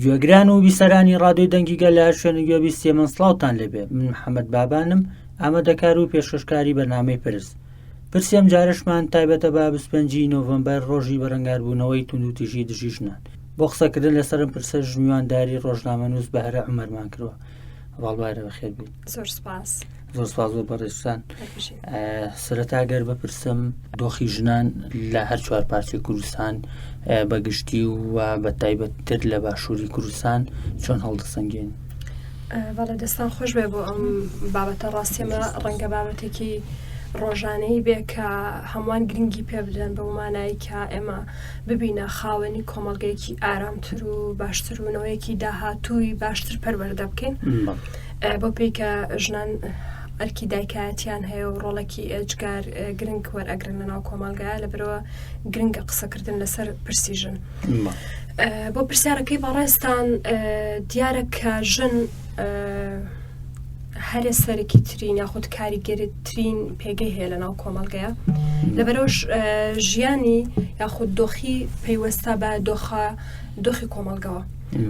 گوێگران و بیسەرانی ڕادیۆی دەنگی گەل لە هەر شوێنێک گوێ بیستێ من سڵاوتان لێبێ من محەممەد بابانم ئامادەکار و پێشکەشکاری بەرنامەی پرس پرسی ئەم جارەشمان تایبەتە بە 25 نۆڤەمبەر ڕۆژی بەرەنگاربوونەوەی توندوتیژی دژی ژنان بۆ قسەکردن لەسەر ئەم پرسە ژمیوانداری ڕۆژنامەنووس بەهرە عومەرمان کردووە هەواڵ بارە بەخێر بێت زۆر سپاس زۆر سپاس بۆ بەڕێزتان سەرەتا گەر بپرسم دۆخی ژنان لە هەر چوار پارچەی کوردستان بە گشتی و بە تایبەتتر لە باشووری کوردستان چۆن هەڵدەسەنگێن؟ بەڵێ دەستان خۆش بێ بۆ ئەم بابەتە ڕاستیمە ڕەنگە بابەتێکی ڕۆژانەی بێ کە هەمووان گرنگی پێ بدەن بە مانایی کە ئێمە ببینە خاوەنی کۆمەڵگەیەکی ئارامتر و باشتر و نەوەیەکی داهاتووی باشتر پەروەردە بکەین بۆ پێی کە ژنان ئەرکی دایکایەتیان هەیە و ڕۆڵێکی ئێجگار گرنگ وەرئەگرن لە ناو کۆمەڵگایە لەبەرەوە گرنگە قسەکردن لەسەر پرسی ژن. بۆ پرسیارەکەی بەڕێزتان دیارە کە ژن هەرە سەرەکی ترین یاخود کاریگەرترین پێگەی هەیە لە ناو کۆمەڵگەیە لەبەرەوەش ژیانی یاخود دۆخی پەیوەستە بە دۆخە دۆخی کۆمەڵگەوە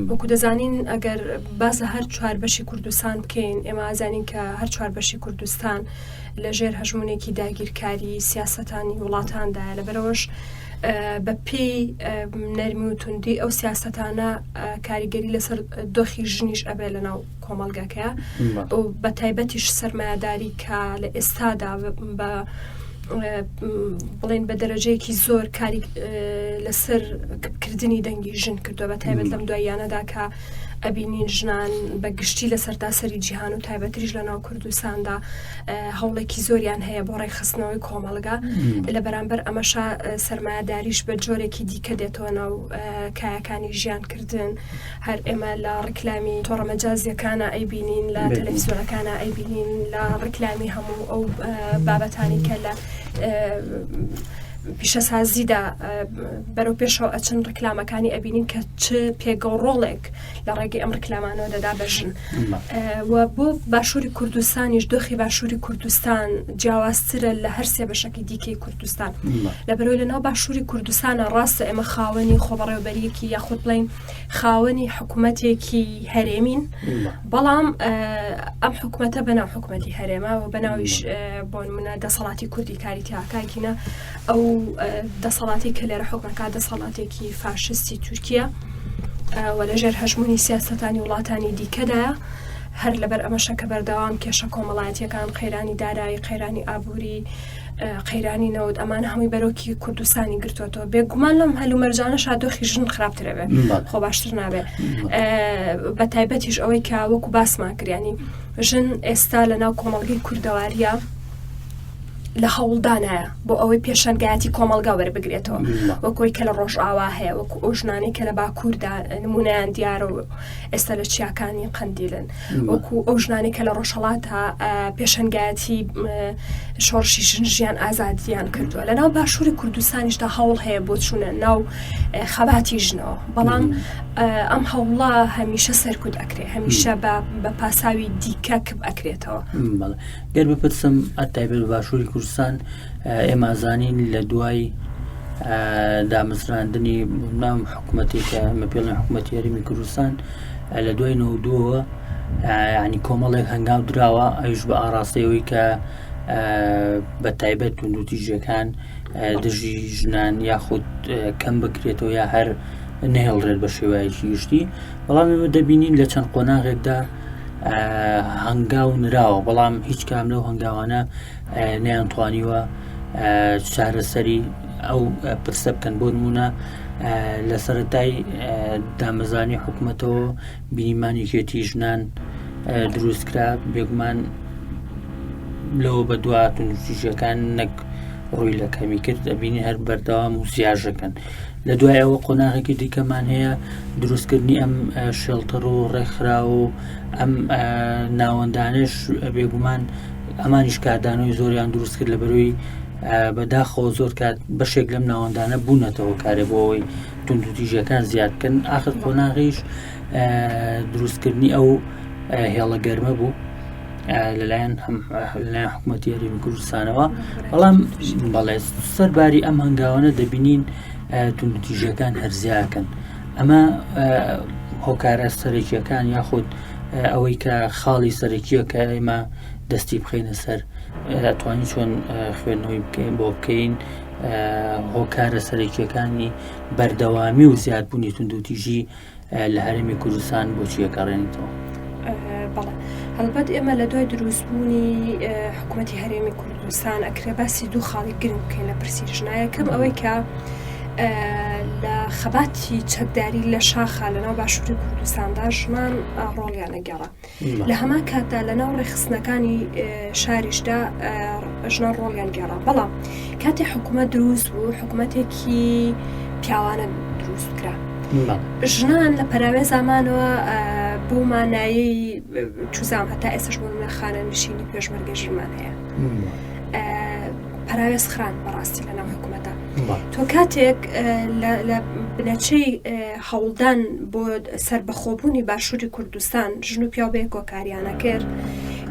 وەکو دەزانین ئەگەر باس لە هەر چوار بەشی کوردستان بکەین ئێمە ئازانین کە هەر چوار بەشی کوردستان لە ژێر هەژمونێکی داگیرکاری سیاستانی وڵاتاندایە لەبەرەوەش بە پێی نەرمی و توندی ئەو سیاستانە کاریگەری لەسەر دۆخی ژنیش ئەبێ لەناو کۆمەڵگەکە و بە تایبەتیش سەرمایەداری کە لە ئێستادا بە بڵێن بە دەرەجەیەکی زۆر کاری لەسەر کپکردنی دەنگی ژن کردووە بە تایبەت لەم دواییانەدا کە ئەبینین ژنان بە گشتی لە سەرتاسەری جیهان و تایبەتریش لە ناو کوردستاندا هەوڵێکی زۆریان هەیە بۆ ڕێکخستنەوەی کۆمەڵگا لە بەرامبەر ئەمەشا سەرمایەداریش بە جۆرێکی دیکە دێتەوە ناو کایەکانی ژیانکردن هەر ئێمە لە ڕیکلامی تۆڕە مەجازیەکانە ئەیبینین لە تەلەفزیۆنەکانە ئەیبینین لە ڕیکلامی هەموو ئەو بابەتانی کە لە پیشەسازیدا بەرەو پێشەوە ئەچن ڕیکلامەکانی ئەبینین کە چ پێگە و ڕۆڵێک لە ڕێگەی ئەم ڕیکلامانەوە دەدا بە ژن و بۆ باشووری کوردستانیش دۆخی باشووری کوردستان جیاوازترە لە هەر سێ بەشەکەی دیکەی کوردستان لەبەرەوەی لەناو باشووری کوردستانە ڕاستە ئێمە خاوەنی خۆبەڕێوەبەریەکی یاخود بڵین خاوەنی حکوومەتێکی هەرێمین بەڵام ئەم حکوومەتە بەناو حکوومەتی هەرێمە و بەناویش بۆ نمونە دەسەڵاتی کوردی کاری تیاکاکینە ئەو دەسەڵاتی کە لێرە حکومەکە دەسەڵاتێکی فاشستی تورکیا و لەژێر هەژمونی سیاستانی وڵاتانی دیکەدایە هەر لەبەر ئەمەشە کە بەردەوام کێشە کۆمەڵایەتیەکان قەیرانی دارایی قەیرانی ئابووری قەیرانی نەوت ئەمانە هەمووی بەرۆکی کوردستانی گرتووەتەوە بێگومان لەم هەلومەرجانە شادۆخی ژن خراپترە بێ خۆ باشتر نابێ بە تایبەتیش ئەوەی کە وەکو باسمان کردیانی ژن ئێستا لە ناو کۆمەڵگەی کوردەواریە لە هەوڵدانایە بۆ ئەوەی پێشەنگایەتی کۆمەڵگا وەربگرێتەوە وەکۆی کە لە ڕۆژئاوا هەیە وەکو ئەو ژنانەی کە لە باکووردا نمونیان دیارە و ئێستا لە چیاکانی قەندیلن وەکو ئەو ژنانی کە لە ڕۆژهڵاتە پێشەنگایەتی شۆڕشی ژن ژیان ئازادیان کردووە لە ناو باشووری کوردستانیشدا هەوڵ هەیە بۆ چوونە ناو خەباتی ژنەوە بەڵام ئەم هەوڵە هەمیشە سەرکوت ئەکرێ هەمیشە بە پاساوی دیکە کپ ئەکرێتەوە گەر بپرسم ئەتایبەت باشووری کوردستان ئێمە زانین لە دوای دامەزراندنی نام حکوومەتی کە ئەمە پێڵێن حکوومەتی هەرێمی کوردستان لە دوای نەودووەوە ینی کۆمەڵێک هەنگاو دراوە ئەوش بە ئاراستەیەوەی کە بە تایبەت توندوتیژەکان دژی ژنان یاخود کەم بکرێتەوە یا هەر نەهێڵرێت بە شێوایەکی گشتی بەڵام ئێمە دەبینین لە چەند قۆناغێکدا هەنگاو نراوە بەڵام هیچ کام لەو هەنگاوانە نەیانتوانیوە چارەسەری ئەو پرسە بکەن بۆ نمونە لە سەتای دامەزانی حکوومەتەوە بینیمان یەکێتی ژنان دروست کرا بێگومان لەوە بە دوا توندوتیژیەکان نەک ڕووی لە کەمی کرد ئەبینی هەر بەردەوام و زیاژەکەن لە دوای ئەوە قۆناغێکی دیکەمان هەیە دروستکردنی ئەم شێڵتەر و ڕێکخرا و ئەم ناوەندانش بێگومان ئەمانیش کاردانەوەی زۆریان دروست کرد لە بەروی بەداخەوە زۆر کات بەشێک لەم ناوەندانە بوونەتەوە کارێ بۆ ئەوەی توندوتیژیەکان زیاد بکەن ئاخر قۆناغیش دروستکردنی ئەو هێڵە گەرمە بوو لەلایەن لەلایەن حکوومەتی هەرێمی کوردستانەوە بەڵام بەڵێ سەرباری ئەم هەنگاوانە دەبینین توندوتیژیەکان هەرزیاکەن ئەمە هۆکارە سەرەکیەکان یاخود ئەوەی کە خاڵی سەرەکیە کە ئێمە دەستی بخەینە سەر ئەتوانین چۆن خوێندنەوەی بکەین بۆ بکەین هۆکارە سەرەکیەکانی بەردەوامی و زیادبوونی توندوتیژی لە هەرێمی کوردستان بۆچی ئەگەڕێنیتەوە؟ بەڵێ هەڵبەت ئێمە لە دوای دروستبوونی حکوومەتی هەرێمی کوردستان ئەکرێ باسی دوو خاڵی گرنگ بکەین لە پرسی ژنا یەکەم ئەوەی کە لە خەباتی چەکداری لە شاخا لەناو باشووری کوردستاندا ژنان ڕۆڵیان ئەگێڕا لە هەمان کاتدا لە ناو ڕێکخستنەکانی شاریشدا ژنان ڕۆڵیان گێڕا بەڵام کاتی حکوومەت دروست بوو حکوومەتێکی پیاوانە دروست کرا ژنان لە پەراوێ زمانەوە بۆ مانایەی چوزام هەتا ئێستش بۆ منە خانە نشینی پێشمەرگە ژنمان هەیە پەراوێز خران بەڕاستی لە ناو حکوومەتە تۆ کاتێک لە بنەچەی هەوڵدان بۆ سەربەخۆبوونی باشووری کوردستان ژن و پیاو بەیەکەوە کاریانە کرد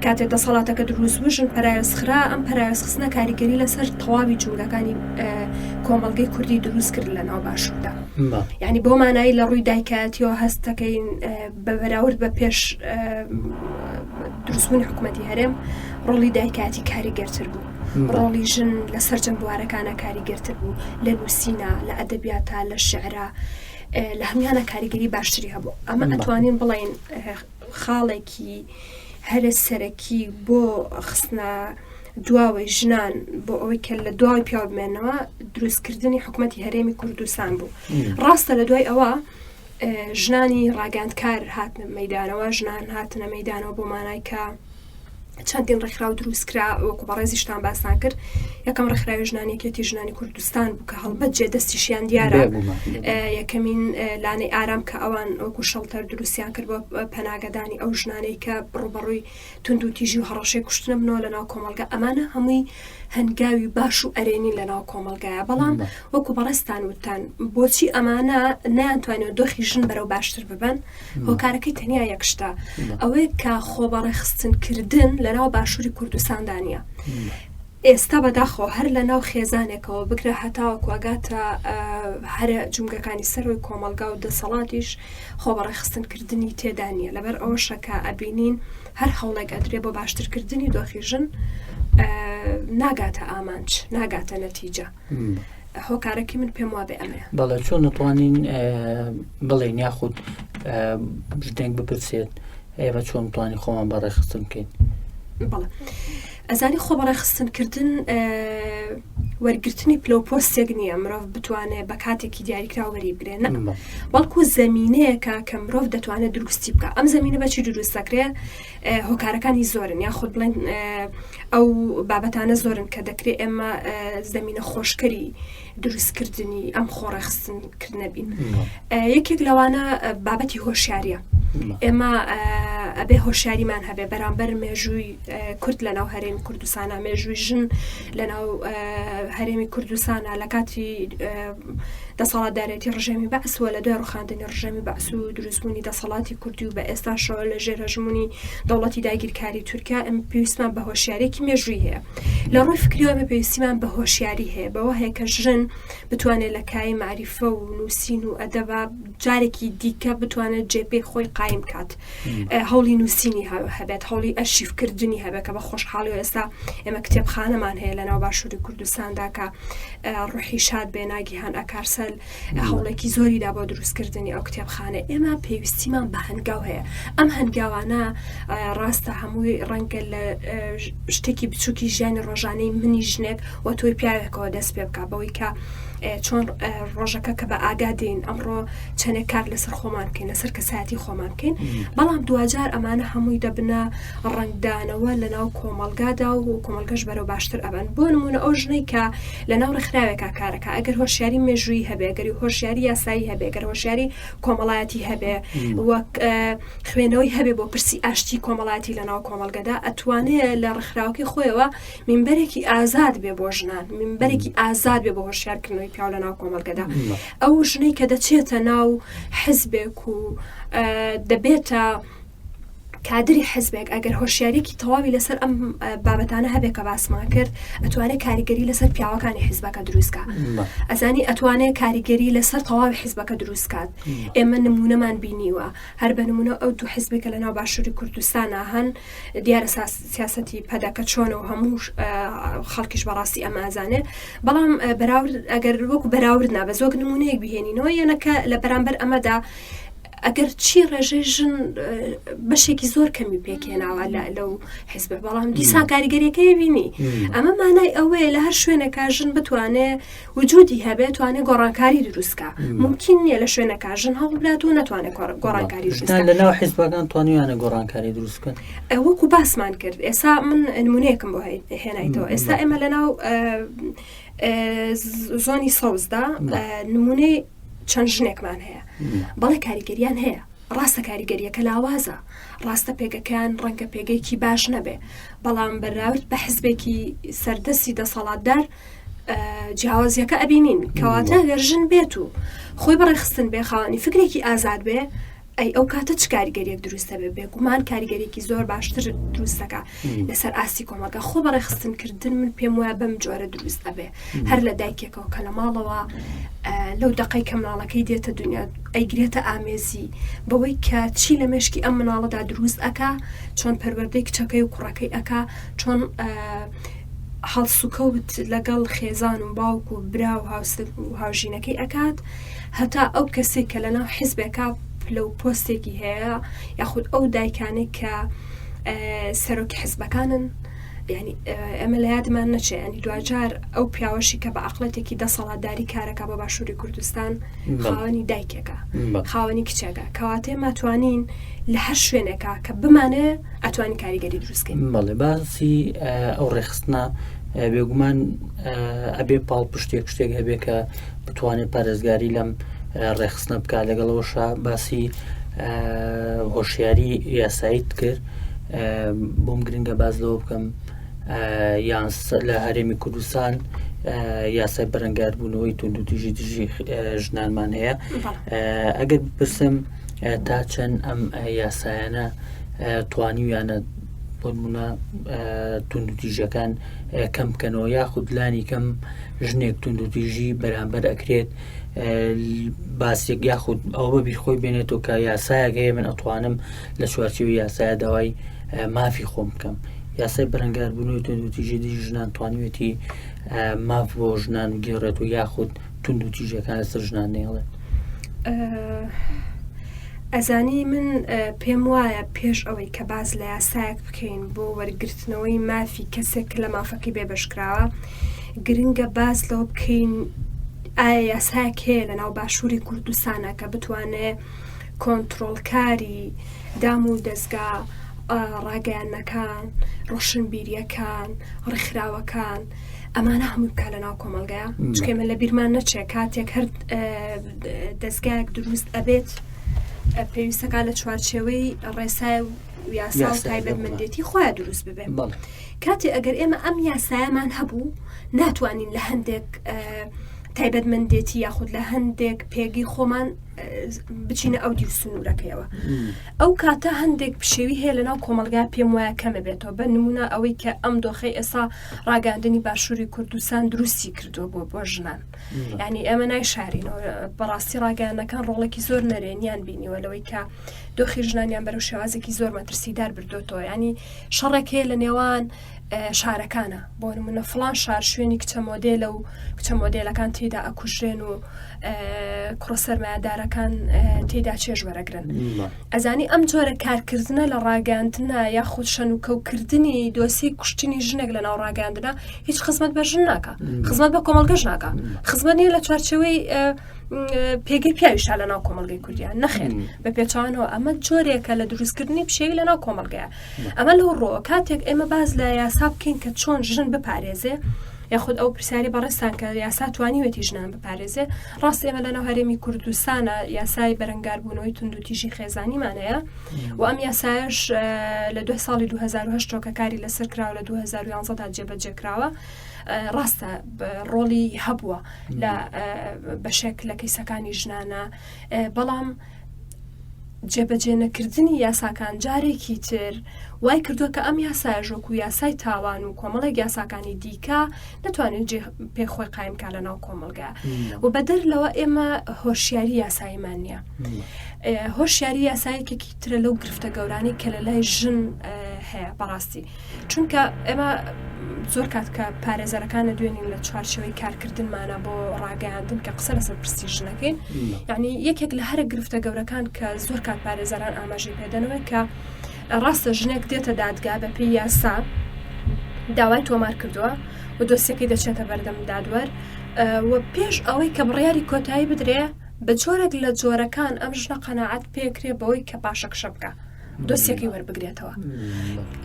کاتێک دەسەڵاتەکە دروست بوو ژن پەراوێزخرا ئەم پەراوێزخستنە کاریگەری لەسەر تەواوی جومگەکانی کۆمەڵگەی کوردی دروست کرد لە ناو باشووردا یعنی بۆ مانایی لە ڕووی دایکایەتیەوە هەستەکەین بە بەراورد بە پێش دروستبوونی حکوومەتی هەرێم ڕۆڵی دایکاتی کاریگەرتر بوو ڕۆڵی ژن لە سەرجەم بوارەکانە کاریگەرتر بوو لە نووسینە لە ئەدەبیاتە لە شعرا لە هەمویانە کاریگەری باشتری هەبوو ئەمە ئەتوانین بڵین خاڵێکی هەرە سەرەکی بۆ خستنە دواوەی ژنان بۆ ئەوەی کە لە دوای پیاو بمێنەوە دروستکردنی حکوومەتی هەرێمی کوردستان بوو ڕاستە لە دوای ئەوە ژنانی ڕاگەاندکار هاتنە مەدانەوە ژنان هاتنە مەدانەوە بۆ مانای کە چەندین ڕێکخراو دروستکرا وەکو بەڕێزیشتان باسان کرد یەکەم ڕێکخراوی ژنان یەکێتی ژنانی کوردستان بوو کە هەڵبەت جێ دەستیشیان دیارە یەکەمین لانەی ئارام کە ئەوان وەکو شەڵتەر دروستیان کرد بۆ پەناگەدانی ئەو ژنانەی کە ڕوبەڕووی توندوتیژی و هەڕەشەی کوشتنە بنەوە لە ناو کۆمەلگە ئەمانە هەمووی هەنگاوی باش و ئەرێنی لە ناو کۆمەلگایە بەڵام وەکو بەڕێزتان وتان بۆچی ئەمانە نەیانتوانیوە دۆخی ژن بەرەو باشتر ببەن هۆکارەکەی تەنیا یەک شتە ئەوەیە کە خۆبەڕێخستنکردن لەناو باشووری کوردستاندا نییە ئێستا بەداخەوە هەر لە ناو خێزانێکەوە بگرە هەتاوەکو ئەگاتە هەرە جومگەکانی سەرەوەی کۆمەڵگا و دەسەڵاتیش خۆبەڕێخستنکردنی تێدا نییە لەبەر ئەوەشە کە ئەبینین هەر هەوڵێک ئەدرێ بۆ باشترکردنی دۆخی ژن ناگاتە ئامانج ناگاتە نەتیجە هۆکارەکەی من پێم وابێ ئەمەیە. بەڵێ چۆن نەتوانین بڵێن یاخود ژنێک بپرسێت ئێمە چۆن توانی خۆمان بە ڕێکخستن بکەین بەڵێ ئەزانی خۆ بەڕێخستنکردن وەرگرتنی پلە و پۆستێک نییە مرۆڤ بتوانێت بە کاتێکی دیاریکراو وەری بگرێ نە بەڵکو زمینەیەکە کە مرۆڤ دەتوانێت دروستی بکە ئەم زمینە بەچی دروست دەکرێت هۆکارەکانی زۆرن یاخود بڵێن ئەو بابەتانە زۆرن کە دەکرێت ئێمە زمینە خۆشکەری دروستکردنی ئەم خۆڕێخستن کردنە بین یەکێک لەوانە بابەتی هۆشیاریە ئێمە ئەبێ هۆشیاریمان هەبێ بەرامبەر مێژووی کورد لە ناو هەرێمی کوردستانە مێژووی ژن لە ناو هەرێمی کوردستانە لە کاتی دەسەڵاتدارێتی ڕژێمی بەعس و لە دوای ڕوخاندنی ڕژێمی بەعس و دروستبوونی دەسەڵاتی کوردی و بە ئێستاشەوە لە ژێر هەژموونی دەوڵەتی داگیرکاری تورکیا ئەم پێویستمان بە هۆشیارێکی مێژووی هەیە لە ڕووی فکریەوە ئێمە پێویستیمان بە هۆشیاری هەیە بەوە هەیە کە ژن بتوانێت لە کای مەعریفە و نووسین و ئەدەبا جارێکی دیکە بتوانێت جێپێی خۆی قایم کات هەوڵی نووسینی هەبێت هەوڵی ئەرشیفکردنی هەبێت کە بە خۆشحاڵی و ئێستا ئێمە کتێبخانەمان هەیە لە ناو باشووری کوردستاندا کە ڕوحی شاد بێ ناگیهان ئەکارسەل هەوڵێکی زۆریدا بۆ دروستکردنی ئەو کتێبخانە ئێمە پێویستیمان بە هەنگاو هەیە ئەم هەنگاوانە ڕاستە هەمووی ڕەنگە لە شتێکی بچووکی ژیانی ڕۆژانەی منی ژنێک و تۆی پیاوێکەوە دەست پێ بکە بەوەی کە چۆن ڕۆژەکە کە بە ئاگا دێین ئەمڕۆ چەندێک کار لەسەر خۆمان بکەین لەسەر کەسایەتی خۆمان بکەین بەڵام دواجار ئەمانە هەمووی دەبنە ڕەنگدانەوە لە ناو کۆمەڵگادا و کۆمەڵگەش بەرەو باشتر ئەبەن بۆ نمونە ئەو ژنەی کە لە ناو ڕێکخراوێکا کارەکە ئەگەر هۆشیاری مێژوویی هەبێ گەری هۆشیاری یاسایی هەبێ گەر هۆشیاری کۆمەڵایەتی هەبێ وەک خوێنەوەی هەبێ بۆ پرسی ئاشتی کۆمەڵایەتی لە ناو کۆمەڵگەدا ئەتوانێ لە ڕێکخراوەکەی خۆیەوە مینبەرێکی ئازاد بێ بۆ ژنان مینبەرێکی ئازاد بێ بۆ هۆشیارکردنەوەی پیاو لە ناو کۆمەڵگەدا ئەو ژنەی کە دەچێتە ناو حزبێک و دەبێتە. کادری حزبێک ئەگەر هۆشیاریکی تەواوی لەسەر ئەم بابەتانە هەبێ کە باسمان کرد ئەتوانێت کاریگەری لەسەر پیاوەکانی حزبەکە دروستکە ئەزانی ئەتوانێت کاریگەری لەسەر تەواوی حزبەکە دروستکات ئێمە نمونەمان بینیوە هەر بە نمونە ئەو دوو حزبێکە لە ناو باشووری کوردستانە هەن دیارە سیاستی پەدەکە چۆنە و هەموو خەڵکیش بەڕاستی ئەمازانێ بەڵام بەراورد ئەگەر وەکو بەراورد نا بە زۆک نمونەیەک بهێنینەوە یەنەکە لە بەرامبەر ئەمەدا ئەگەر چی ڕێژەی ژن بەشێکی زۆر کەمی پێکهێناوە لە لەو حزبە بەڵام دیسان کاریگەریەکەی بینی ئەمە مانای ئەوەیە لە هەر شوێنەکە ژن بتوانێ وجودی هەبێت توانێت گۆڕانکاری دروستکە ممکن نییە لە شوێنەکە ژن هەوڵبدات و نەتوانێت گۆڕانکاری ژنان لە ناو حزبەکان توانیانە گۆڕانکاری دروستکەن وەکو باسمان کرد ئێستا من نمونەیەکم بۆ هێنایتەوە ئێستا ئێمە لە ناو زۆنی سەوزدا نمونەی چەند ژنێکمان هەیە بەڵێ کاریگەریان هەیە ڕاستە کاریگەریەکە لاوازە ڕاستە پێگەکان ڕەنگە پێگەیەکی باش نەبێ بەڵام بەراورد بە حزبێکی سەردەستی دەسەڵاتدار جیاوازیەکە ئەبینین کەواتە گەر ژن بێت و خۆی بەڕێخستن بێ خاوەنی فکرێکی ئازاد بێ ئەی ئەو کاتە چ کاریگەریەک دروست دەبێ بێگومان کاریگەریەکی زۆر باشتر دروست دەکا لەسەر ئاستی کۆمەڵگا خۆ بەڕێخستن کردن من پێم وایە بەم جۆرە دروست ئەبێ هەر لە دایکێکەوە کە لە ماڵەوە لەو دقەی کە مناڵەکەی دێتە دنیا ئەیگرێتە ئامێزی بەوەی کە چی لە مێشکی ئەم مناڵەدا دروست ئەکا چۆن پەروەردەی کچەکەی و کوڕەکەی ئەکا چۆن هەڵسوکەوت لەگەڵ خێزان و باوک و برا و هاوسەر و هاوژینەکەی ئەکات هەتا ئەو کەسێک کە لەناو حیزبێکا پلە و پۆستێکی هەیە یاخود ئەو دایکانێک کە سەرۆکی حزبەکانن ینی ئێمە لە یادمان نەچێ ینی دوجار ئەو پیاوەشی کە بە عقلەتێکی دەسەڵاتداری کارەکە بە باشووری کوردستان خاوەنی دایکێکە خاوەنی کچێکە کەواتێ ماتوانین لە هەر شوێنێکا کە بمانێ ئەتوانی کاریگەری دروستکەین بەڵێ باسی ئەو ڕێخستنە بێگومان ئەبێ پاڵپشتێک شتێک هەبێ کە بتوانێت پارێزگاری لەم ڕێخستنە بکات لەگەڵەوەشە باسی هۆشیاری یاساییت کرد بۆم گرنگە باز لەوە بکەم یان لە هەرێمی کوردستان یاسای بەرەنگاربوونەوەی توندوتیژی دژی ژنانمان هەیە ئەگەر بپرسم تا چەند ئەم یاسایانە توانیویانە بۆنمونە توندوتیژەکان کەم بکەنەوە یاخود لانی کەم ژنێک توندوتیژی بەرامبەر ئەکرێت باسێک یاخود ئەوە بە بیر خۆی بێنێتەوە کە یاسایەک هەیە من ئەتوانم لە چوارچێوەی یاسایە داوای مافی خۆم بکەم یاسای بەرەنگاربوونەوەی توندوتیژی دژی ژنان توانیوێتی ماف بۆ ژنان بگێڕێت و یاخود توندوتیژیەکان لەسەر ژنان نێڵێت ئەزانی من پێم وایە پێش ئەوەی کە باز لە یاسایەک بکەین بۆ وەرگرتنەوەی مافی کەسێک کە لە مافەکەی بێبەشکراوە گرنگە باس لەوە بکەین ئایا یاسایەک هەیە لە ناو باشووری کوردستانە کە بتوانێ کۆنتترۆلکاری دام و دەستگا ڕاگەیانەکان ڕۆشنبیریەکان ڕێکخراوەکان ئەمانە هەموو بکە لە ناو کۆمەلگایە چکە من لە بیرمان نەچێت کاتێک هەر دەستگایەک دروست ئەبێت پێویستەکە لە چوارچێوەی ڕێسای و یاسا و تایبەتمەندێتی خۆیان دروست ببێ کاتێ ئەگەر ئێمە ئەم یاسایەمان هەبوو ناتوانین لە هەندێک تایبەتمەندێتی یاخود لە هەندێک پێگەی خۆمان بچینە ئەو دیو سنوورەکەیەوە ئەو کاتە هەندێک پشێوی هەیە لەناو کۆمەلگا پێم وایە کەمە بێتەوە بە نمونە ئەوەی کە ئەم دۆخەی ئێسا ڕاگەاندنی باشووری کوردستان دروستی کردووە بۆ بۆ ژنان ینی ئێمە نایشارینەوە بەڕاستی ڕاگەیانەکان ڕۆڵێکی زۆر نەرێنیان بینیوە لەوەی کە دۆخی ژنانیان بەرەو شێوازێکی زۆر مەترسیدار بردوێتەوە ینی شەڕێک هەیە لە نێوان شارەکانە بۆ نمونە فلان شار شوێنی کچە مۆدێلە و کچە مۆدێلەکان تێدا ئەکوژرێن و کوڕە سەرمایەدارەکان تێدا چێژ وەرەگرن ئەزانی ئەم جۆرە کارکردنە لە ڕاگەاندنە یاخود شەن و کەوکردنی دۆسی کوشتنی ژنێک لە ناو ڕاگەاندنە هیچ خزمەت بە ژن ناکە خزمەت بە کۆمەڵگەش ناکە خزمەت نیە لە چوارچەوەی پێگەی پیاویشا لە ناو کۆمەلگەی کوردیان نەخێر بە پێچوانەوە ئەمە جۆرێکە لە دروستکردنی پشێوی لە ناو کۆمەلگەیە ئەمە لەو ڕۆ کاتێک ئێمە باز لە یاسا بکەین کە چۆن ژن بپارێزێ یاخود ئەو پرسیاری بەڕێزتان کە یاسا توانیوێتی ژنان بپارێزێ ڕاست ئێمە لەناو هەرێمی کوردستانە یاسای بەرەنگاربوونەوەی توندوتیژی خێزانیمان هەیە و ئەم یاسایش لە دوای ساڵی 2010 کە کاری لەسەر کراوە لە 2011 دا جێبەجێ کراوە ڕاستە ڕۆڵی هەبووە لە بەشێک لە کەیسەکانی ژنانە بەڵام. جێبەجێ نەکردنی یاساکان جارێکی تر وای کردووە کە ئەم یاسایەش وەکو یاسای تاوان و کۆمەڵێک یاساکانی دیکە نەتوانێت جێ پێ خۆی قایم کا لە ناو کۆمەڵگا و بەدەر لەوە ئێمە هۆشیاری یاساییمان نییە. هۆشیاری یاسایەکێکی ترە لەو گرفتە گەورانەی کە لە لای ژن هەیە بەڕاستی چونکە ئێمە زۆر کات کە پارێزەرەکانە دوێنین لە چوارچەوەی کارکردنمانە بۆ ڕاگەیاندن کە قسە لەسەر پرسی ژنەکەین یعنی یەکێک لە هەرە گرفتە گەورەکان کە زۆر کات پارێزەران ئاماژەی پێدەنەوەی کە ڕاستە ژنێک دێتە دادگا بە پێی یاسا داوای تۆمار کردووە و دۆسیەکەی دەچێتە بەردەم دادوەر و پێش ئەوەی کە بڕیاری کۆتایی بدرێ بە جۆرێک لە جۆرەکان ئەم ژنە قەناعەت پێکرێ بەوەی کە پاشەکشە بکە دۆسیەکەی وەربگرێتەوە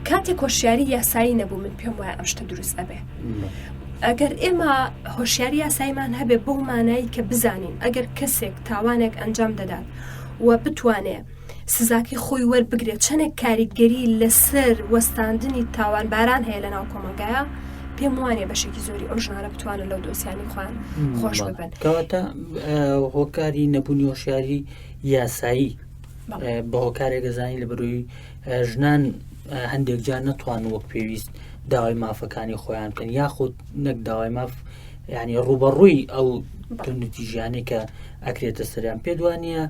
کاتێک هۆشیاری یاسایی نەبوو من پێم وایە ئەم شتە دروست ئەبێ ئەگەر ئێمە هۆشیاری یاساییمان هەبێ بەو مانایی کە بزانین ئەگەر کەسێک تاوانێک ئەنجام دەدات و بتوانێ سزاکەی خۆی وەربگرێت چەندێک کاریگەری لەسەر وەستاندنی تاوانباران هەیە لە ناو کۆمەڵگایە پێم وانە بەشێکی زۆری ئەو ژنانە بتوانن لەو دۆسیانی خۆیان خۆش ببن کەواتە هۆکاری نەبوونی هۆشیاری یاسایی بە هۆکارێک دەزانین لە بەروی ژنان هەندێک جار نەتوان وەک پێویست داوای مافەکانی خۆیان بکەن یاخود نەک داوای ماف ینی ڕوبەڕووی ئەو توندوتیژیانەی کە ئەکرێتە سەریان پێدوانە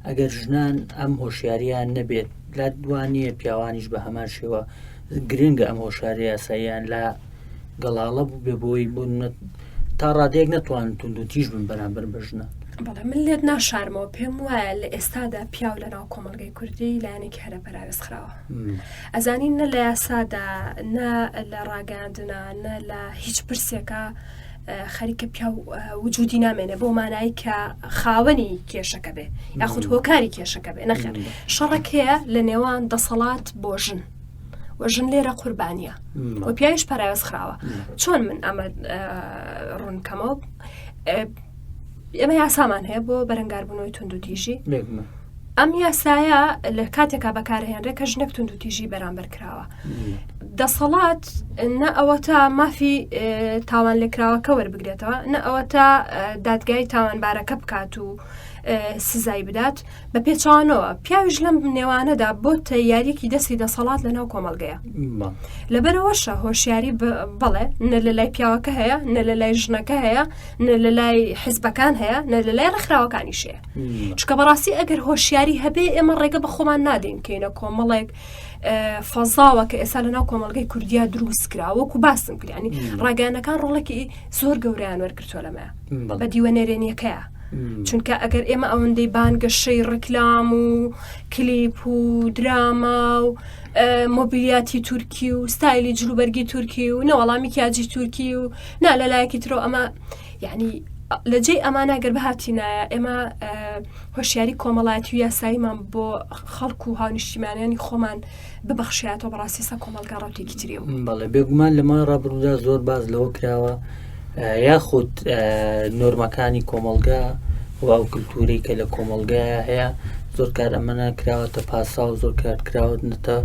ئەگەر ژنان ئەم هۆشیاریان نەبێت لا دوانە پیاوانیش بە هەمان شێوە گرنگە ئەم هۆشاری یاساییان لە گەڵاڵە بوو بێ بۆی بوون تا ڕادەیەک نەتوان توندوتیژ بن بەرامبەر بە ژنان. بەڵێ من لێت ناشارمەوە پێم وایە لە ئێستادا پیاو لە ناو کۆمەڵگەی کوردی لایەنێکی هەرە پەراوێز خراوە ئەزانین نە لە یاسادا نە لە ڕاگەاندنا نە لە هیچ پرسێکە خەریکە پیاو وجودی نامێنێ بۆ مانایی کە خاوەنی کێشەکە بێ یاخود هۆکاری کێشەکە بێ نەخێر شەڕێک هەیە لە نێوان دەسەڵات بۆ ژن و ژن لێرە قوربانیە و پیاویش پەراوێز خراوە چۆن من ئەمە ڕوونکەمەوە ئێمە یاسامان هەیە بۆ بەرەنگاربوونەوەی توندوتیژی ئەم یاسایە لە کاتێکا بەکارهێنرێ کە ژنێک توندوتیژی بەرامبەر کراوە دەسەڵات نە ئەوە تا مافی تاوان لێکراوەکە وەربگرێتەوە نە ئەوە تا دادگای تاوانبارەکە بکات و سزای بدات بە پێچەوانەوە پیاویش لەم نێوانەدا بۆتە یاریەکی دەستی دەسەڵات لە ناو کۆمەڵگەیە لەبەرەوەشە هۆشیاری بەڵێ نە لە لای پیاوەکە هەیە نە لە لای ژنەکە هەیە نە لە لای حزبەکان هەیە نە لە لای ڕێکخراوەکانیش هەیە چکە بەڕاستی ئەگەر هۆشیاری هەبێ ئێمە ڕێگە بە خۆمان نادەین کەینە کۆمەڵێک فەزاوە کە ئێستا لە ناو کۆمەڵگەی کوردیا دروست کرا وەکو باسم کردیانی ڕاگەیانەکان ڕۆڵێکی زۆر گەوریان وەرگرتووە لەمە بە دیوە نەرێنیەکەیە چونکە ئەگەر ئێمە ئەوەندەی بانگەشەی ڕیکلام و کلیپ و دراما و مۆبیلیاتی تورکی و ستایلی جلوبەرگی تورکی و نەوەڵامی کیاجی تورکی و نا لە لایەکی ترۆ ئەمە یعنی لە جێی ئەمانە گەر بهاتینایە ئێمە هۆشیاری کۆمەڵایەتی و یاساییمان بۆ خەڵک و هاونیشتیمانیانی خۆمان ببەخشایەتەوە بەڕاستی سە کۆمەڵگا ڕەوتێکی تری بوو. بەڵێ بێگومان لە ماوەی ڕابردوودا زۆر باس لەوە کراوە یاخود نۆرمەکانی کۆمەڵگا و ئەو کللتوری کە لە کۆمەڵگایە هەیە زۆر کار ئەمەە کراوەتە پاسا و زۆر کار کراوەتە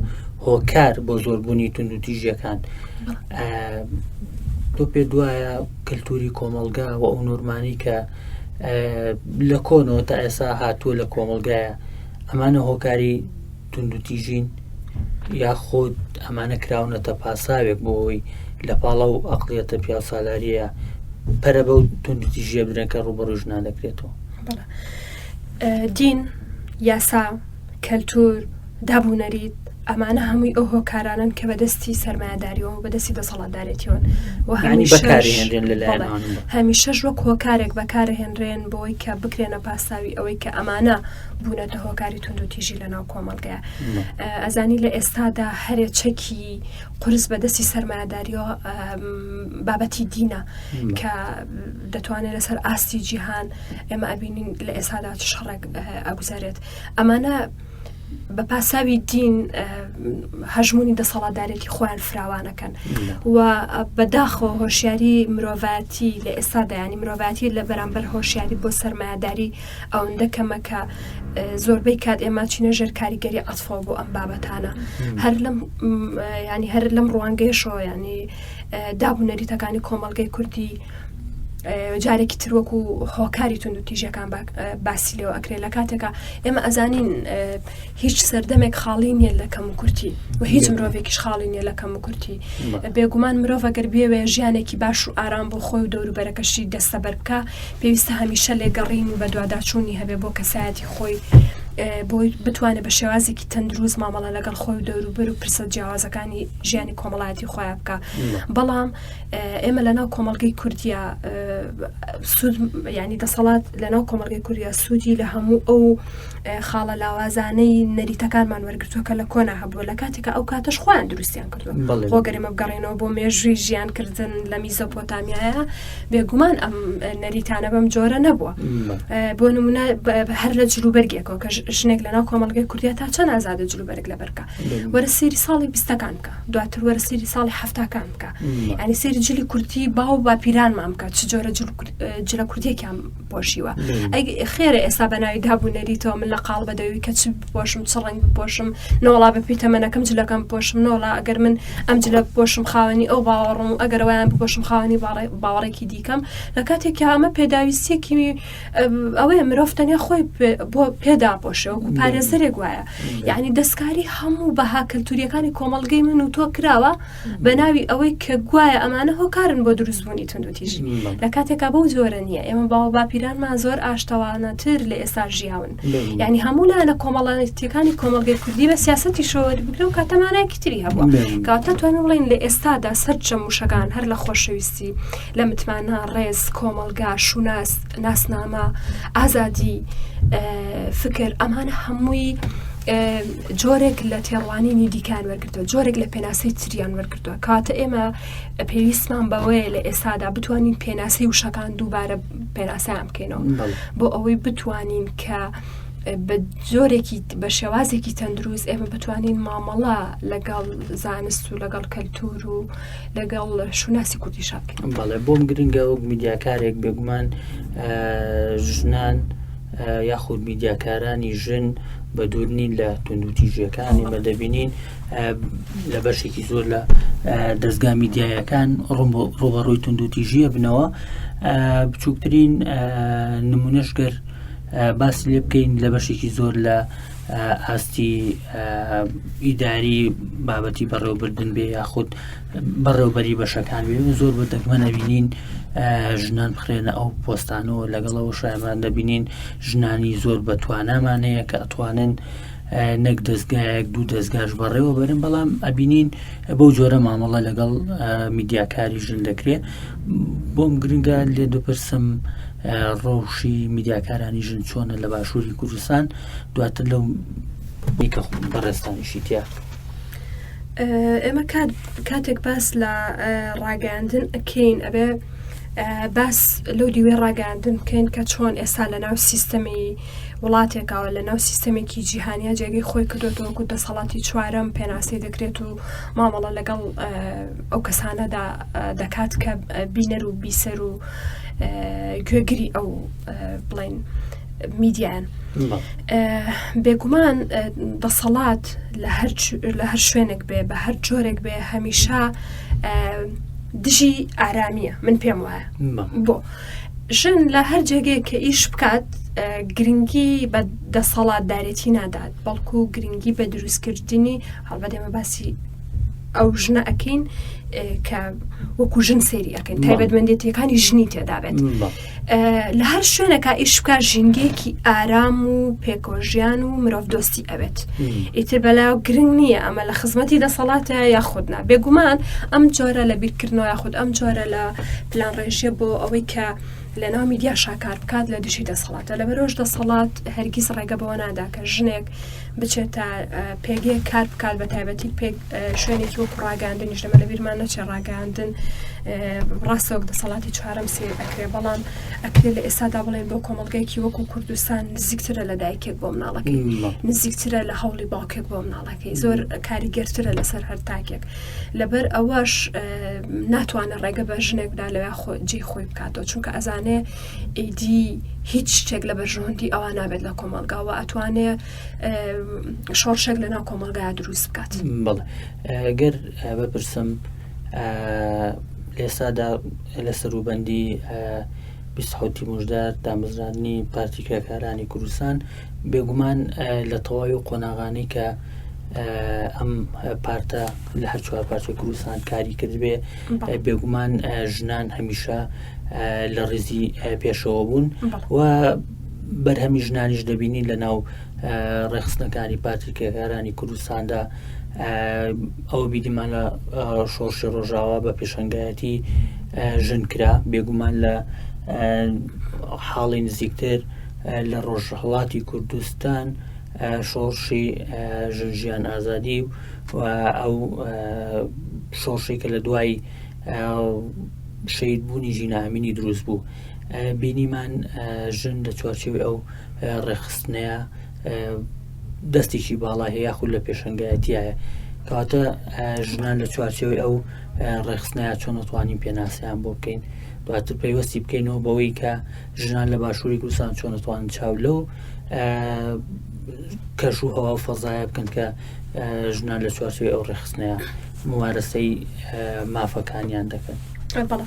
هۆکار بۆ زۆربوونی توندوتیژیەکان تۆ پێ دوایە کللتوری کۆمەڵگا و ئەو نۆرمانی کە لە کۆنەوە تا ئێسا هاتووە لە کۆمەڵگایە ئەمانە هۆکاری توندوتیژین یاخود ئەمانە کراونەتە پاساوێک بۆ ئەوەی لە پاڵ ئەو ئەقڵیەتە پیاوسالارییە پەرە بەو توندوتیژیە بدرێن کە ڕووبەڕووی ژنان دەکرێتەوە؟ بەڵێ. دین، یاسا، کەلتور، داب و نەریت، ئەمانە هەمووی ئەو هۆکارانەن کە بەدەستی سەرمایەداریەوە و بەدەستی دەسەڵاتدارێتیەوەن و یعنی هەمیشەش بەکارهێنرێن لەلایەن بەڵێ، ئەوانەوە. هەمیشەش وەک هۆکارێک بەکارهێنرێن بۆی کە بکرێنە پاساوی ئەوەی کە ئەمانە بوونەتە هۆکاری توندوتیژی لە ناو کۆمەڵگەیە ئەزانی لە ئێستادا هەرێ چەکی قورس بە دەستی سەرمایەداریەوە بابەتی دینە کە دەتوانێت لەسەر ئاستی جیهان ئێمە ئەبینین لە ئێستادا چ شەڕێک ئەگوزارێت ئەمانە بە پاساوی دین هەژمونی دەسەڵاتدارێتی خۆیان فراوانەکەن و بەداخەوە هۆشیاری مرۆڤایەتی لە ئێستادا ینی مرۆڤایەتی لە بەرامبەر هۆشیاری بۆ سەرمایەداری ئەوەندە کەمە کە زۆربەی کات ئێمە چینە ژێر کاریگەری عەتفەوە بۆ ئەم بابەتانە هەر لەم ینی هەر لەم ڕوانگەیەشەوە ینی داب و نەریتەکانی کۆمەڵگەی کوردی. جارێکی تر وەکو هۆکاری توندوتیژیەکان باسی لێوە ئەکرێت لە کاتێکا ئێمە ئەزانین هیچ سەردەمێک خاڵی نییە لە کەم و کورتی و هیچ مرۆڤێکیش خاڵی نییە لە کەم و کورتی بێگومان مرۆڤ گەر بێوێ ژیانێکی باش و ئارام بۆ خۆی و دەوروبەرەکەشی دەستەبەر بکە پێویستە هەمیشە لێگەڕین و بەدواداچوونی هەبێ بۆ کەسایەتی خۆی بۆی بتوانێت بە شێوازێکی تەندروست مامەڵە لەگەڵ خۆی و دەوروبەر و پرسە جیاوازەکانی ژیانی کۆمەڵایەتی خۆیان بکە بەڵام ئێمە لەناو کۆمەڵگەی کوردیا سوود ینی دەسەڵات لەناو کۆمەڵگەی کوردیا سوودی لە هەموو ئەو خاڵە لاوازانەی نەریتەکانمان وەرگتووە کە لە کۆنا هەبووە لە کاتێکە ئەو کاتەش خۆیان دروستیان کردووە خۆگەرێمە بگەڕێنەوە بۆ مێژووی ژیانکردن لە میزۆپۆتامیایە بێگومان ئەم نەریتانە بەم جۆرە نەبووە بۆ نمونە هەر لە جلوبەرگێکەوە کە ژنێک لەناو کۆمەڵگەی کوردیا تا چەند ئازادە جلوبەرگ لەبەرکە وەرە سێری ساڵی بیستەکان بکە دواتر وەرە سێری ساڵی حەفتاکان بکە ینی سێری جلی کوردی باو باپیرانمان بکە چ جۆرە جلە کوردیەکیان پۆشیوە ئەی خێرە ئێستا بە ناوی دابوو نەریتەوە من لە قاڵ بەدەوی کە چ بپۆشم چ ڕەنگ بپۆشم نۆڵا بە پێی تەمەنەکەم جلەکەم بپۆشم نۆڵا ئەگەر من ئەم جلە بپۆشم خاوەنی ئەو باوەڕم و ئەگەر وایان بپۆشم خاوەنی باوەڕێکی دیکەم لە کاتێک ئەمە پێداویستیەکی ئەوەیە مرۆڤ تەنیا خۆی بۆ پێدا پۆشێ وەکو پارێزەرێک وایە یعنی دەستکاری هەموو بەها کەلتوریەکانی کۆمەڵگەی من و تۆ کراوە بە ناوی ئەوەی کە گوایە ئەمانە هۆکارن بۆ دروستبوونی توندوتیژی لە کاتێکا بەو جۆرە نییە ئێمە باو باپیرانمان زۆر ئاشتەوانەتر لە ئێستا ژیاون یعنی هەموو لایەنە کۆمەڵایەتیەکانی کۆمەڵگەی کوردی بە سیاسەتی شۆوەری بگرە و کاتەمانایەکی تری هەبووە کاتە توانین بڵێین لە ئێستادا سەرجەم وشەکان هەر لە خۆشەویستی لە متمانە ڕێز کۆمەڵگا شوناس ناسنامە ئازادی فکر ئەمانە هەمووی جۆرێک لە تێڕوانینی دیکان وەرگتووە جۆرێک لە پێناسەی تریان وەرگتووە کاتە ئێمە پێویستمان بەوەیە لە ئێستادا بتوانین پێناسەی وشەکان دووبارە پێناسەیان بکەینەوە بۆ ئەوەی بتوانین کە بە جۆرێکی بە شێوازێکی تەندروست ئێمە بتوانین مامەڵە لەگەڵ زانست و لەگەڵ کەلتور و لەگەڵ شوناسی کوردیشا بکەین. بەڵێ بۆم گرنگە وەک میدیاکارێک بێگومان ژنان یاخود میدیاکارانی ژن بە دوور نین لە توندوتیژیەکان ئێمە دەبینین لە بەشێکی زۆر لە دەستگا میدیایەکان ڕوبەڕووی توندوتیژیە بنەوە بچووکترین نمونەش گەر باسی لێ بکەین لە بەشێکی زۆر لە ئاستی ئیداری بابەتی بەڕێوەبردن بێ یاخود بەڕێوبەری بەشەکان بێ زۆر بە دەگمەن ئەبینین ژنان بخرێنە ئەو پۆستانەوە لەگەڵەوە شایمان دەبینین ژنانی زۆر بە توانامان هەیە کە ئەتوانن نەک دەستگایەک دوو دەستگاش بەڕێوە بەرن بەڵام ئەبینین بەو جۆرە مامەڵە لەگەڵ میدیاکاری ژن دەکرێت بۆم گرنگە لێ دەپرسم ڕەوشی میدیاکارانی ژن چۆنە لە باشووری کوردستان دواتر لەو کە بەڕێزتانیشی تیا ئێمە کاتێک باس لە ڕاگەاندن ئەکەین ئەبێ باس لەو دیوێ ڕاگەاندن بکەین کە چۆن ئێستا لە ناو سیستەمی وڵاتێکەوە لە ناو سیستەمێکی جیهانیا جێگەی خۆی کردوێتەوە وەکو دەسەڵاتی چوارەم پێناسەی دەکرێت و مامەڵە لەگەڵ ئەو کەسانەدا دەکات کە بینەر و بیسەر و گوێگری ئەو بڵین میدیان بێگومان دەسەڵات لە هەر شوێنێک بێ بە هەر جۆرێک بێ هەمیشە دژی ئارامیە من پێم وایە بۆ ژن لە هەر جێگەیەک کە ئیش بکات گرنگی بە دەسەڵاتدارێتی نادات بەڵکو گرنگی بە دروستکردنی هەڵبەت ئێمە باسی ئەو ژنە ئەکەین کە وەکو ژن سێری ئەەکەین تایبەتمەندێتیەکانی ژنی تێدابێت لە هەر شوێنەکە ئیش بکە ژینگەیەکی ئارام و پێکۆژیان و مرۆڤ دۆستی ئەوێت ئیتر بەلاو گرنگ نییە ئەمە لە خزمەتی دەسەڵاتە یاخود نا بێگومان ئەم جۆرە لە بیرکردنەوە یاخود ئەم جۆرە لە پلان ڕێژیە بۆ ئەوەی کە لە ناو میدیا شاکار بکات لە دژی دەسەڵاتە لەبەرۆش دەسەڵات هەرگیز ڕێگە بەوە نادا کە ژنێک بچێتە پێگەیەک کار بکات بە تایبەتی پێک شوێنێکی وەکو ڕاگەاندنیش لەمە لەبیرمان نەچێ ڕاگەاندن ڕاستە وەک دەسەڵاتی چوارەم سیر ئەکرێ بەڵام ئەکرێ لە ئێستادا بڵێن بۆ کۆمەڵگەیەکی وەکو کوردستان نزیکترە لە دایکێک بۆ مناڵەکەی نزیکترە لە هەوڵی باوکێک بۆ مناڵەکەی زۆر کاریگەرترە لەسەر هەر تاکێک لەبەر ئەوەش ناتوانێت ڕێگە بە ژنێکدا لەوێ جێ خۆی بکاتەوە چونکە ئەزانێ ئیدی هیچ شتێک لە بەرژەوەندی ئەوان نابێت لە کۆمەڵگاوە ئەتوانێ شۆڕشێک لە ناو کۆمەڵگا دروست بکات بەڵێ گەر بپرسم. لێسادا لە سەروبەندی 27 مژدار دامەزراندنی پارتی کرێکارانی کوردستان بێگومان لە تەواوی قۆناغانی کە ئەم پارتە لە هەر چوار پارچە کوردستان کاری کردبێ بێگومان ژنان هەمیشە لە ڕیزی پێشەوە بوون و بەرهەمی ژنانیش دەبینین لە ناو ڕێخستنەکانی پارتی کرێکارانی کوردستاندا ئەوە بیدیمان لە شۆڕشی ڕۆژاوا بە پێشەنگایەتی ژن کرا بێگومان لە حاڵی نزیکتر لە ڕۆژهڵاتی کوردستان شۆڕشی ژن ژیان ئازادی و ئەو شۆڕشی کە لە دوای شەید بوونی ژینامینی دروست بوو بینیمان ژن لە چوارچێوی ئەو ڕێکخستنەیە دەستێکی باڵا هەیە یاخود لە پێشەنگایەتیایە کەواتە ژنان لە چوارچێوەی ئەو ڕێخستنەیە چۆن دەتوانین پێناسەیان بۆ بکەین دواتر پەیوەستی بکەینەوە بەوەی کە ژنان لە باشووری کوردستان چۆن دەتوانن چاو لەو کەش و هەوا و فەزایە بکەن کە ژنان لە چوارچێوەی ئەو ڕێخستنەیە ممارەسەی مافەکانیان دەکەن. بەڵێ.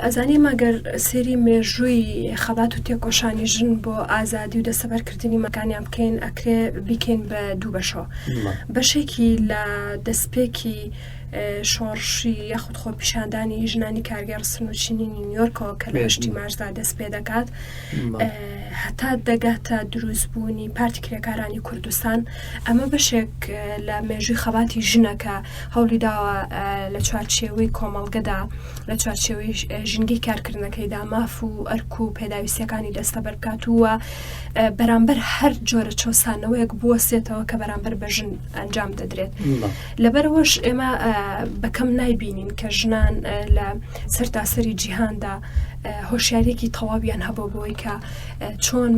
ئەزانی مەگەر سێری مێژووی خەبات و تێکۆشانی ژن بۆ ئازادی و دەسەبەرکردنی مەکانیان بکەین ئەکرێ بیکەین بە دوو بەشەوە بەشێکی لە دەستپێکی شۆڕشی یاخود خۆپیشاندانی ژنانی کارگێڕ سنوچینی نیویۆرکەوە کە لە هەشتی مارسدا دەست پێ دەکات هەتا دەگاتە دروستبوونی پارتی کرێکارانی کوردستان ئەمە بەشێک لە مێژووی خەباتی ژنە کە هەوڵی داوە لە چوارچێوەی کۆمەڵگەدا لە چوارچێوەی ژینگەی کارکردنەکەیدا ماف و ئەرک و پێداویستیەکانی دەستەبەر بکات و بەرامبەر هەر جۆرە چەوسانەوەیەک بوەستێتەوە کە بەرامبەر بە ژن ئەنجام دەدرێت لەبەرەوەش ئێمە بەکەم نایبینین کە ژنان لە سەرتاسەری جیهاندا هۆشیاریەکی تەواویان هەبوو بۆی کە چۆن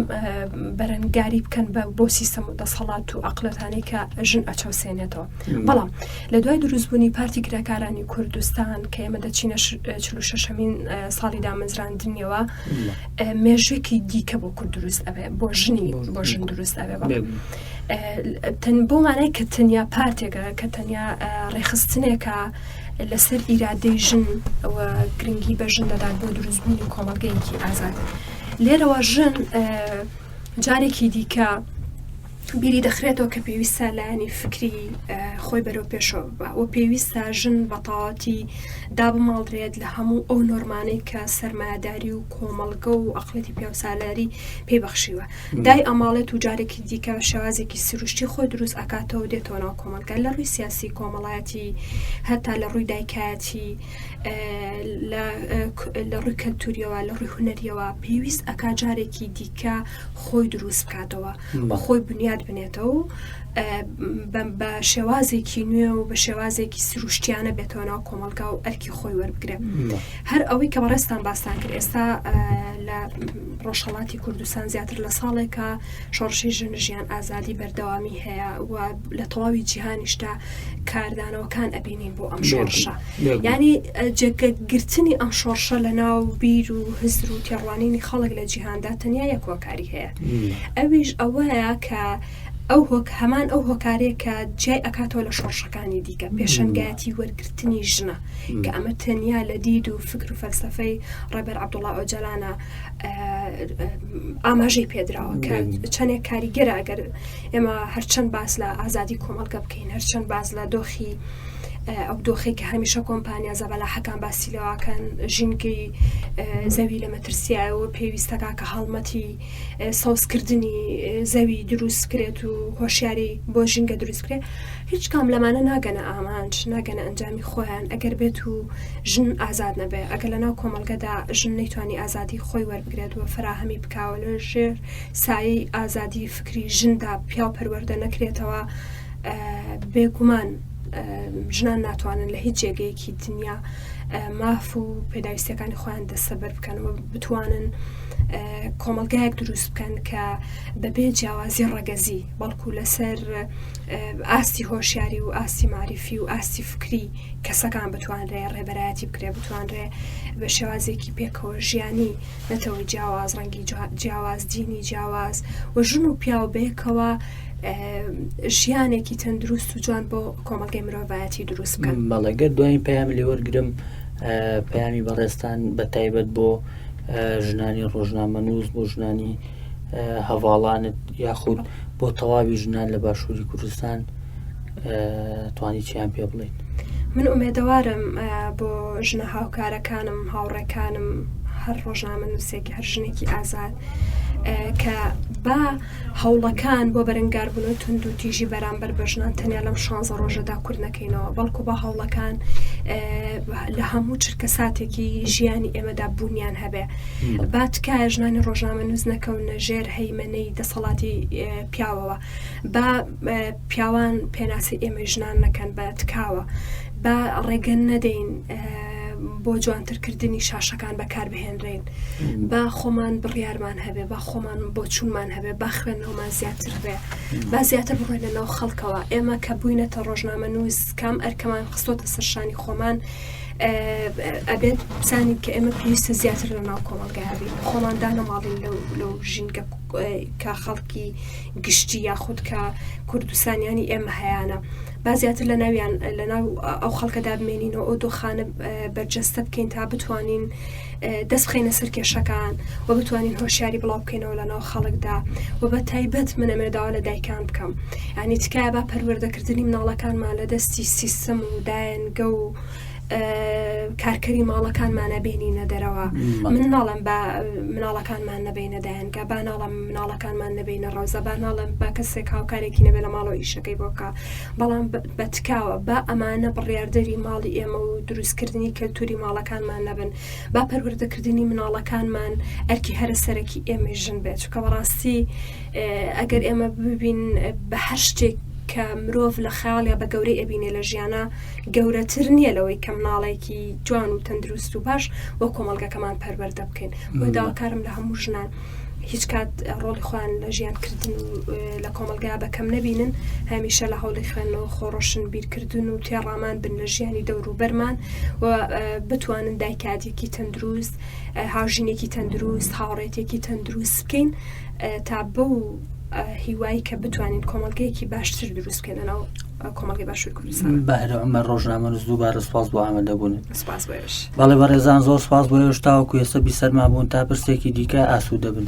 بەرەنگاری بکەن بە بۆ سیستەم و دەسەڵات و عقلەتانی کە ژن ئەچەوسێنێتەوە بەڵام لە دوای دروستبوونی پارتی کرێکارانی کوردستان کە ئێمە دەچینە شەشەمین ساڵی دامەزراندنیەوە مێژوێکی دیکە بۆ کورد دروست ئەبێ بۆ ژنی بۆ ژن دروست ئەبێ تەن بۆ مانای کە تەنیا پارتێکە کە تەنیا ڕێخستنێکە لەسەر ئیرادەی ژن و گرنگی بە ژن دەدات بۆ دروستبوونی کۆمەڵگەیەکی ئازاد لێرەوە ژن جارێکی دیکە بیری دەخرێتەوە کە پێویستە لایەنی فکری خۆی بەرەو پێشەوە ببا و پێویستە ژن بەتەواوەتی دابماڵرێت لە هەموو ئەو نۆرمانەی کە سەرمایەداری و کۆمەڵگە و ئەقڵێتی پیاوسالاری پێی بەخشیوە دای ئەماڵێت و جارێکی دیکە بە شێوازێکی سروشتی خۆی دروست ئەکاتەوە دێتەوە ناو کۆمەڵگە لە ڕووی سیاسی کۆمەڵایەتی هەتا لە ڕووی دایکایەتی لە ڕووی کەلتوریەوە لە ڕووی هونەریەوە پێویست ئەکا جارێکی دیکە خۆی دروست بکاتەوە خۆی بنیاد بنێتەوە و بە شێوازێکی نوێ و بە شێوازێکی سروشتیانە بێتەوە ناو کۆمەلگا و ئەرکی خۆی وەربگرێ هەر ئەوەی کە بەڕێزتان باستان کرد ئێستا لە ڕۆژهڵاتی کوردستان زیاتر لە ساڵێکە شۆڕشی ژن ژیان ئازادی بەردەوامی هەیە و لە تەواوی جیهانیشدا کاردانەوەکان ئەبینین بۆ ئەم شۆڕشە ینی جێگەگرتنی ئەم شۆڕشە لە ناو بیر و هزر و تێڕوانینی خەڵک لە جیهاندا تەنیا یەک هۆکاری هەیە ئەویش ئەوەیە کە ئەو هۆک هەمان ئەو هۆکارەیە کە جیای ئەکاتەوە لە شۆڕشەکانی دیکە پێشەنگایەتی وەرگرتنی ژنە کە ئەمە تەنیا لە دید و فکر و فەلسفەی ڕێبەر عەبدوڵا ئۆجالانە ئاماژەی پێدراوە کە چەندێک کاریگەرە ئەگەر ئێمە هەرچەند باس لە ئازادی کۆمەڵگە بکەین هەرچەند باس لە دۆخی ئەو دۆخی کە هەمیشە کۆمپانیا زەبەلاحەکان باسی لەواکەن ژینگەی زەوی لە مەترسیایەوە پێویستەکە کە هەڵمەتی سەوزکردنی زەوی دروست کرێت و هۆشیاری بۆ ژینگە دروست کرێت هیچ کام لەمانە ناگەنە ئامانج ناگەنە ئەنجامی خۆیان ئەگەر بێت و ژن ئازاد نەبێ ئەگەر لەناو کۆمەڵگەدا ژن نەیتوانی ئازادی خۆی وەربگرێت و فەراهەمی بکاوە لە ژێر سایەی ئازادی فکری ژندا پیاو پەروەردە نەکرێتەوە بێگومان ژنان ناتوانن لە هیچ جێگەیەکی دنیا ماف و پێداویستیەکانی خۆیان دەستەبەر بکەن و بتوانن کۆمەلگایەک دروست بکەن کە بەبێ جیاوازی ڕەگەزی بەڵکو لەسەر ئاستی هۆشیاری و ئاستی معریفی و ئاستی فکری کەسەکان بتوانرێ ڕێبەرایەتی بکرێ بتوانرێ بە شێوازێکی پێکەوە ژیانی نەتەوەی جیاواز ڕەنگی جیاواز دینی جیاواز و ژن و پیاو بەیەکەوە ژیانێکی تەندروست و جوان بۆ کۆمەڵگەی مرۆڤایەتی دروست بکەن. بەڵێ گەر دوایین پەیام لێ وەرگرم. پەیامی بەڕێزتان بە تایبەت بۆ ژنانی ڕۆژنامەنووس بۆ ژنانی هەڤاڵانت یاخود بۆ تەواوی ژنان لە باشووری کوردستان توانی چیان پێ بڵیت؟ من ئومێدەوارم بۆ ژنە هاوکارەکانم هاوڕێکانم هەر ڕۆژنامە نووسێکی هەر ژنێکی ئازاد کە با هەوڵەکان بۆ بەرەنگاربوونەوەی توندوتیژی بەرامبەر بە ژنان تەنیا لەم شانزە ڕۆژەدا کورت نەکەینەوە، بەڵکو با هەوڵەکان لە هەموو چرکەساتێکی ژیانی ئێمەدا بوونیان هەبێ. با تکایە ژنانی ڕۆژنامەنووس نەکەونە ژێر هەیمەنەی دەسەڵاتی پیاوەوە. با پیاوان پێناسی ئێمەی ژنان نەکەن بە تکاوە. با ڕێگە نەدەین بۆ جوانترکردنی شاشەکان بەکاربهێنرێن. با خۆمان بڕیارمان هەبێ با خۆمان بۆچوونمان هەبێ با خوێندنەوەمان زیاتر بێ با زیاتر بڕۆینە ناو خەڵکەوە ئێمە کە بووینەتە ڕۆژنامە نووس کام ئەرکەمان خستۆتە سەرشانی خۆمان ئەبێت بزانین کە ئێمە پێویستە زیاتر لە ناو کۆمەڵگا بین خۆمان دانەماڵین لەو لەو ژینگە کە خەڵکی گشتی یاخود کە کوردستانیانی ئێمە هەیانە با زیاتر لە ناویان لە ناو ئەو خەڵکەدا بمێنینەوە ئەو دۆخانە بەرجەستە بکەین تا بتوانین دەست بخەینە سەر کێشەکان و بتوانین هۆشیاری بڵاو بکەینەوە لە ناو خەڵکدا و بە تایبەت من ئەمێ داوا لە دایکان بکەم ینی تکایە با پەروەردەکردنی مناڵەکانمان لە دەستی سیستم و دایەنگە و کارکەری ماڵەکانمانە بێنینە دەرەوە من ناڵم بە مناڵەکانمان نەبینە دایەنگە با ناڵم مناڵەکانمان نەبینە ڕەوزە با ناڵم بە کەسێک هاوکارێکی نەبێ لە ماڵەوە ئیشەکەی بۆکە بەڵام بە تکاوە با ئەمانە بڕیاردەری ماڵی ئێمە و دروستکردنی کەلتوری ماڵەکانمان نەبن، با پەروەردەکردنی مناڵەکانمان ئەرکی هەرە سەرەکی ئێمەی ژن بێت، چونکە بەڕاستی ئەگەر ئێمە ببین بە هەر شتێک کە مرۆڤ لە خەیاڵیا بە گەورەی ئەبینێ لە ژیانە گەورەتر نییە لەوەی کە مناڵێکی جوان و تەندروست و باش بۆ کۆمەڵگەکەمان پەروەردە بکەین. بۆ داواکارم لە هەموو ژنان هیچ کات ڕۆڵی خۆیان لە ژیان کردن و لە کۆمەڵگا بە کەم نەبینن هەمیشە لە هەوڵی خوێندنەوە خۆ ڕۆشن بیرکردن و تێڕامان بن لە ژیانی دەوروبەرمان و بتوانن دایکاتێکی تەندروست هاوژینێکی تەندروست هاوڕێتێکی تەندروست بکەین تا بەو هیوایی کە بتوانین کۆمەڵگەیەکی باشتر دروست بکەین لەناو کۆمەڵگەی باشوور کوردستان. بەهرە عومەر ڕۆژنامەنووس دووبارە سوپاس بۆ ئامادەبوونت. سوپاس بۆ ئێوەش. بەڵێ بەڕێزان زۆر سوپاس بۆ ئێوەش تاوەکو ئێستا بیسەرمان بوون تا پرسێکی دیکە ئاسوودە بن.